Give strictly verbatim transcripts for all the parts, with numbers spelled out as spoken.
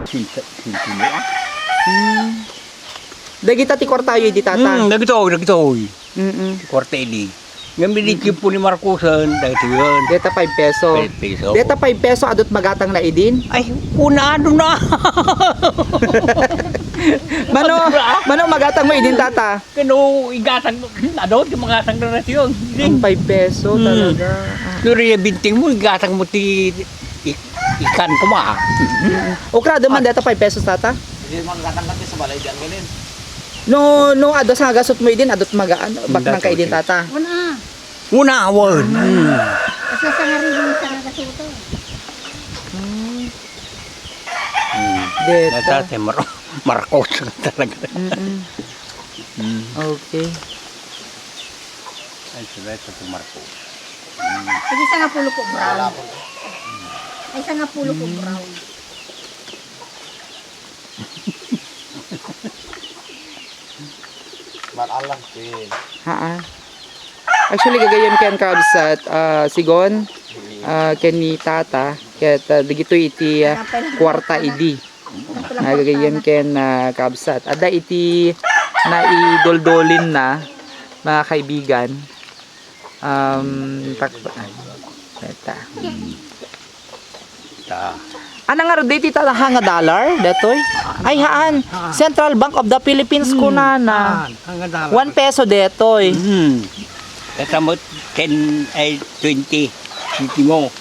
Sinta-, sintimo, ah. Hmm. Dagita ti kuartayo idi, tata? Hmm, dagitoy, dagitoy. Mm-mm. Kuarta idi. Ngem idi tiempo ni Marcosen, dagitoy. Deta five peso. Five peso. Deta five peso, adut magatang na idin? Ay, kuna, ano na? Mano, mano magatang mo idin, tata? Kano igatang mo, ano, yung mga sangrarasyon. Ang five peso Hmm. talaga. Ah. Pero yung binting mo, igatang mo ti, i-, ikan ko ma. Mm-mm. Okra, duman deta five pesos, tata? Hindi, mga gatang ka sa balay diyan, ganun. No, no, adu sa gasot mo idin, adut magaan, baknang ka idin, tata. Una. Una, awan. Hmm. Kasi sa nga rin yung sa nga gasot, eh. Hmm. Hmm. Deta. Deta, si Mar-, Marcos talaga. Mm-mm. Hmm. Okay. Ay, sila ito si Marcos. Hmm. Ay, isa nga pulo ko brown. Ay, isa nga pulo ko Hmm. brown. Mar-alang, eh. Haa. Actually, gagayyem ken kabsat, ah, Sigon, ah, ken ni Tata, ket, ah, dagitoy iti, ah, kuarta idi. Ah, gagayyem ken, ah, kabsat. Adda iti naidoldolinna, mga kaibigan. Um, tak-, ah, eta. Ta. Ano nga, dito, tata, nga dollar, detoy? Ay, haan. Central Bank of the Philippines, Hmm, kunana. haan, nga dollar. One peso, detoy. Hmm. Kasamot ten, ay, twenty. Twenty mo.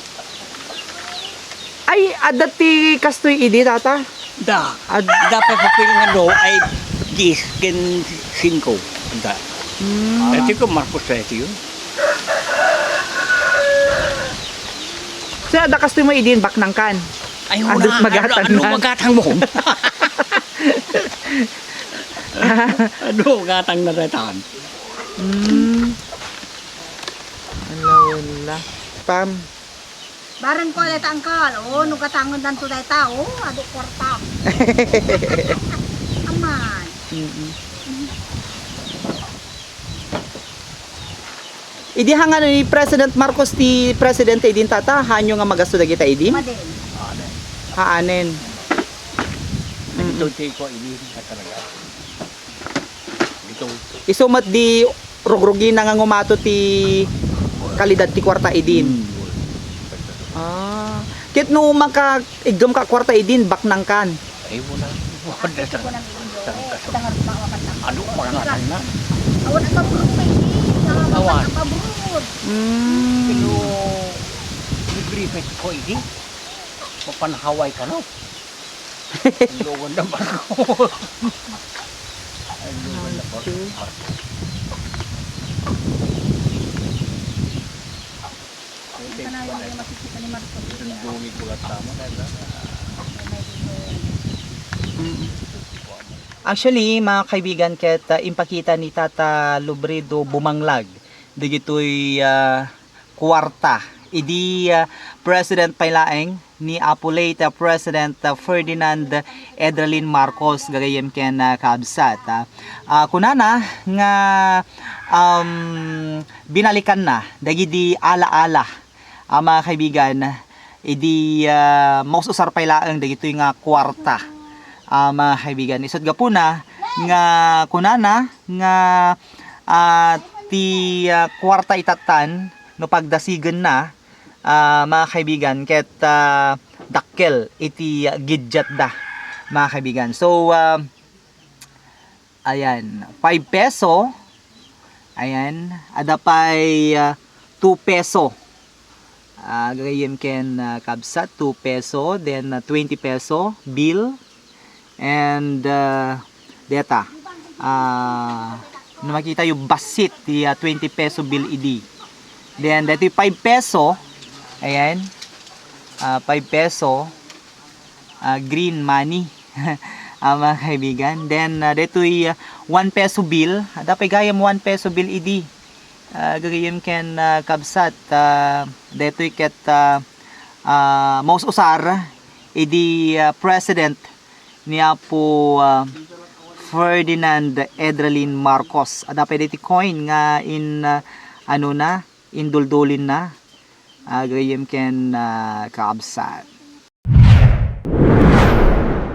Ay, adda ti kastoy idi, tata? Da. Ad- Dapat sa piling nga do ay diyes ken singko. Da. Hmm. Dati ko, Marcos trese yun. So, adda kastoy mo idin, baknang kan? Ay, Adut wala. magatang Ano, ano na. magatang mo? Ano, gatang na retan? Hmm. Ala, wala. Pam. Bareng ko dayta, angkal. O, no gatangen danto dayta, o, adu kuarta. Aman. Mm-mm. Idi hangano ni President Marcos ti presidente idin, tata, hanyo nga magasto dagita idi? Madin. Haanen. Mm-mm. Ito ti ko idi nga talaga. Ito. Isu met di rugrugina nga ngumato ti kalidad ti kuarta idin. Hmm. Ah. Ket no maka-, iggemka kuarta idin, baknang kan? Ay, wala. Wala. Ano, mga anak na? Awan ang pabrod pa ini. Awan. Ang pabrod. Mm. Pero, libre pa ko ini. Mapanhaway ka, no? Ang luwan na barko. Ang luwan na barko. Okay. Ang kanay mo yung makikita ni Marcos. Itong dungig ko lang tama, dahil na, Mm. Actually, mga kaibigan, ket, ah, impakita ni Tata Lubredo bumanglag dagitoy, ah, kuarta. Idi, ah, President pay laeng ni Apo late, ah, President, ah, Ferdinand Edralin Marcos, gagayyem ken, ah, kabsat, ah. Ah, kunana nga, um, binalikanna dagidi ala-ala, ah, mga kaibigan, idi, ah, maus-usar pay laeng dagitoy nga kuarta, ah, mga kaibigan. Isut' gapuna nga kunana nga, ah, ti, ah, kuarta itattan no pagdasigenna, ah, mga kaibigan, ket, ah, dakkel iti gidyatda, mga kaibigan. So, ah, ayan, five peso. Ayan, adda pay, ah, two peso. Ah, gagayyem ken, ah, kabsat, two peso, then, ah, twenty peso bill. And, ah, deta, ah, no makitayo, bassit ti, ah, twenty peso bill idi. Then, detoy five peso, ayan, ah, five peso, ah, green money, ah, mga kaibigan. Then, ah, detoy, ah, one peso bill, adda pay gayam one peso bill idi. Ah, gagayyem ken, ah, kabsat, ah, detoy ket, ah, ah, maus-usar idi, ah, president ni Apo, ah, Ferdinand Edralin Marcos. Adda pay deti coin nga in, ah, ano na, induldulinna, ah, gagayyem ken, ah, kabsat.